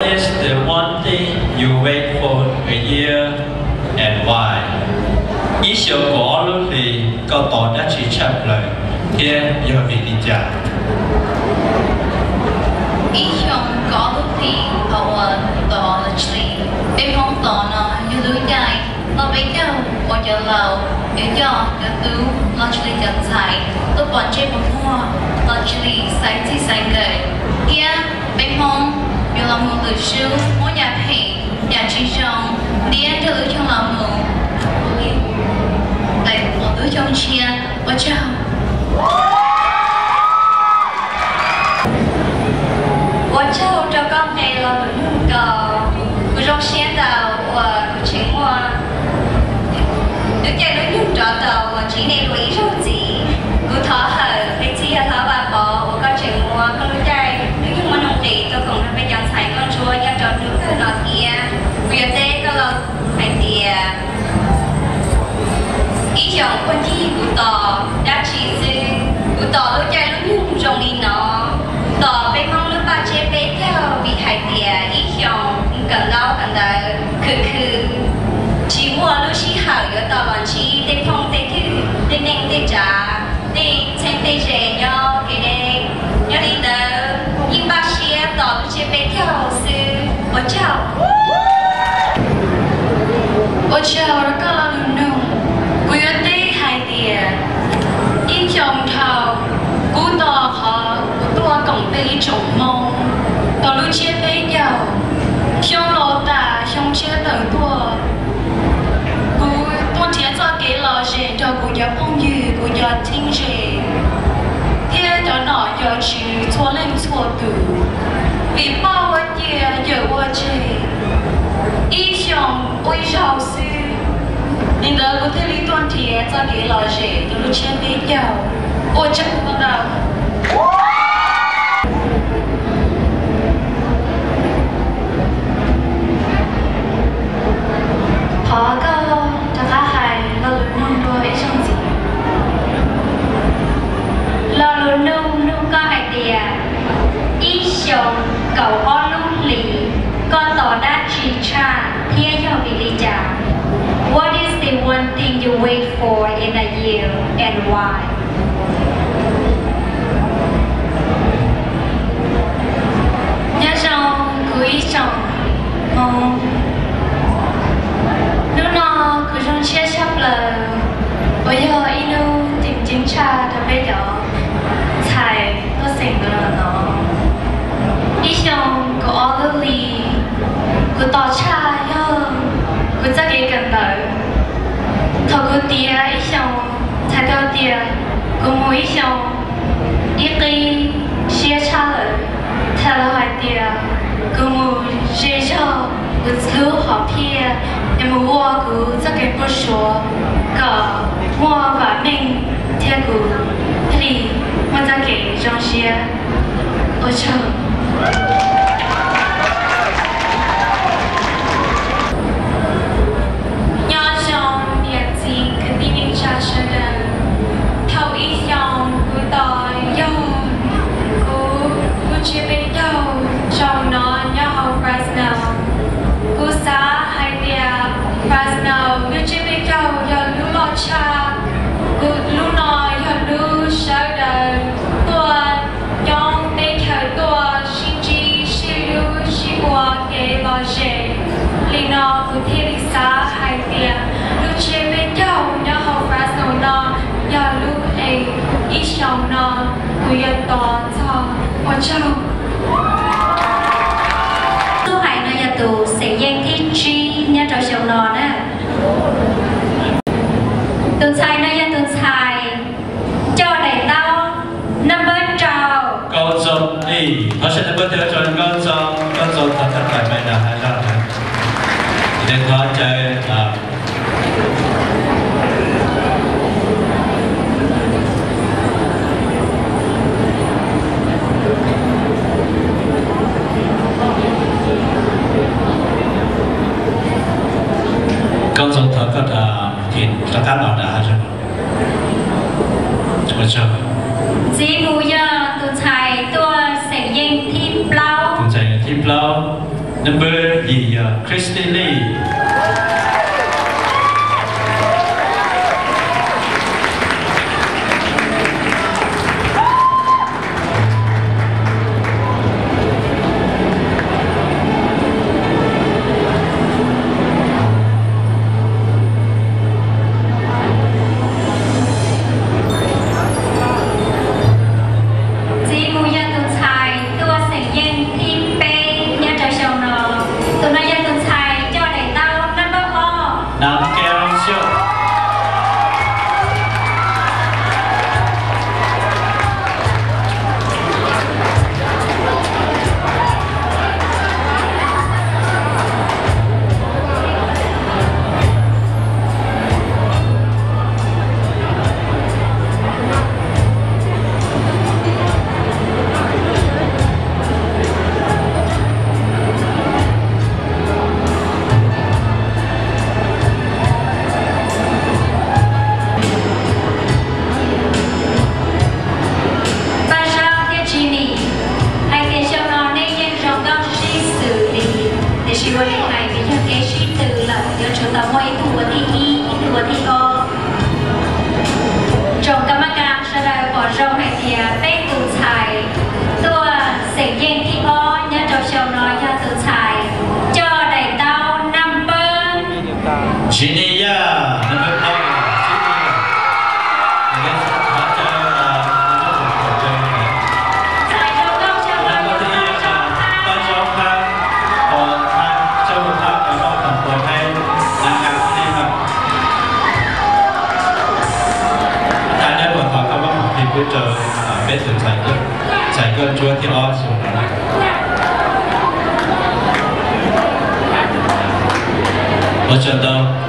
What is the one thing you wait for a year and why? Ib xyoos kaum ob lub hlis koj tos dab tsi tshaj plaws thiab yog vim li cas? Ib xyoos kaum ob lub hlis thaum uas tos los tsis li, peb Hmoob tos no yog lub caij los peb caug uas cov laus, cov coj, cov tub los tsis li cov ntxhais tuaj pom ntsej pom muag los tsis li xaiv txij xaiv nkawm, thiab peb Hmoob yuav los mus lwm sub muab yam phem yam tsis zoo ntiab nrog lub xyoo los mus, lwm xyoo tshiab. Ua tsaug. Ua tsaug rau koj nqe lo lus nug ko. Kuv zoo siab ntau uas kuv tseem muaj lub caij lub nyoog rov tau los ntsib nej dua ib zaug ntxiv. Kuv thov hawm peb txiv yawg hlob Vaj Pov uas koj tseem muab koj lub caij lub nyoog muaj nuj nqis tuaj koom nrog peb cov ntxhais nkauj ntsuab nyob rau hnub kawg no thiab. Kuv yuav teb koj lo lus hais tias, ib xyoos puag ncig kuv tos dab tsi xwb, kuv tos lub caij lub nyoog zoo li no, tos peb Hmoob lub paj tsiab peb caug vim hais tias ib xyoos kawm ntaub kawm ntawv khwv khwv, tsis muaj lub sij hawm yuav tau los ntsib tej phooj tej ywg, tej neej tej tsav, tej txheeb tej ze nyob kev deb. Yog li ntawd yeej npaj siab tos lub tsiab peb caug xwb. Ua tsaug. Ua tsaug rau koj lo lus nug. Kuv yuav teb hais tias, ib xyoos dhau, kuv tos qhov kuv tuaj koom peb ib tsoom Hmoob tau lub tsiab peb caug. Xyoo laus tas xyoo tshiab tawm tuaj, kuv tuaj nrhiav txoj kev lom zem nrog kuv cov phooj ywg, kuv cov txheeb ze, thiab cov nom cov tswv txhua leej txhua tus, vim poj ua ciav yawm ua tseg, ib xyoos ua ib zaug xwb. Li ntawd kuv thiaj li tuaj nrhiav txoj kev lom zem rau lub tsiab peb caug. Ua tsaug ntau. Thov koj rov qab hais lo lus nug dua ib zaug ntxiv. Lo lus nug nug koj hais tias, ib xyoos kaum ob lub hlis koj tos dab tsi tshaj thiab yog vim li cas? What is the one thing you wait for in a year and why? Nyob zoo kuv ib tsoom Hmoob. Hnub no kuv zoo siab tshaj plaws uas yog ib hnub ceeb tsheej tshaj rau peb cov ntxhais tuaj xeem ntawv los no. Ib xyoos kaum ob lub hlis, kuv tos tshaj yog kuv txoj kev kawm ntawv. Thaum kuv tiav ib xyoos, txhais tau tias kuv mus ib xyoos, ib qib siab tshaj lawm, txhais tau hais tias kuv mus ze zog kuv lub hom phiaj es mus ua kuv txoj kev npau suav kom muaj vam meej thiab kuv thiaj li muaj txoj kev zoo siab. Ua tsaug. Nyob zoo niam txiv kwv tij neej tsa sawv daws. Thaum ib xyoos kuv tos yog kuv lub tsiab peb caug xyoo no nyob hauv Fresno. Kuv xav hais tias Fresno lub tsiab peb caug yog lub loj tshaj. Kuv lub no yog lub sawv daws tuaj coob teb chaws tuaj sib ntsib sib hlub sib ua kev lom zem. Li no kuv thiaj li xav hais tias lub tsiab peb caug nyob hauv Fresno no yog lub es ib xyoos no kuv yuav tos txog. Ua tsaug. Tub hais no yog tus xeem yeej thib tsib nyob rau xyoo no na. Tus ntxhais no yog tus ntxhais coj daim ntaub number rau. Nkauj Txoos, thov saib nab npawb teb rau Nkauj Txoos, Nkauj Txoos thov txhaj pais pais nram hav zog na. Ces thov caw Nkauj Txoos thov koj rov qab los nram hav zog. Ntxiv mus yog tus ntxhais tuaj xeem yeej thib plaub. Tus ntxhais thib plaub. Number yim yog Christy Lee. Txiv mus yog tus ntxhais tuaj xeem yeej thib peb nyob rau xyoo no. Tus no yog tus ntxhais coj daim ntaub number ob. Paj Zaub thiab Tsis Nim, hais tias xyoo no nej yeej zoo nkauj sib xws li, tiam sis ua li hais vim yog kev sib tw lawm yuav tsum tau muaj ib tug ua thib ib, ib tug ua thib ob. Tsoom kas mas kas sawv daws pom zoo hais tias peb tus ntxhais tuaj xeem yeej thib ob nyob rau xyoo no yog tus ntxhais coj daim ntaub number Tsis Nim yog number ob. Tab neb puas thov koj pab hom phim pub rau peb tus ntxhais Nkauj Ntsuab thib ob xyoo no. Ua tsaug ntau.